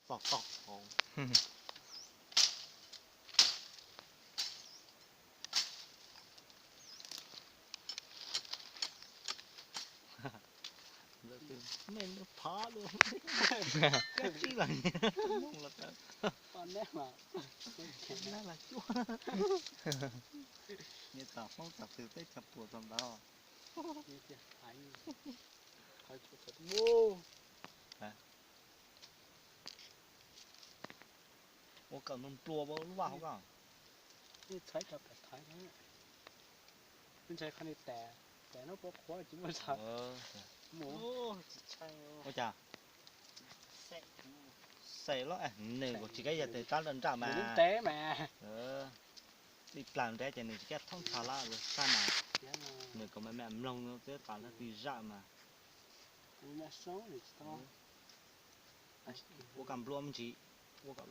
Tog tog hauv. Nej lub phav lub, kab tsib los, Hmoob los tawm, nab los cuab. Nyob tom Hmoob tom twg teb chaws puas txog ntawd. Ua kom nplua nplua lub vaj hauv ko. Ntshai qhov ni tas, tas no pov qhuav tsis muaj tshav. Ua cas? Xais los nws kuj tsis kav yog tes tab nraj nraj mas. Lub ntev mas. Ib plag ntev ces nws tsis kav thoob tshav lawm, sab mas. Nws kuj me me mloog no twb tas lawm tsis zam mas. Ua kom nplua me ntsis, ua kom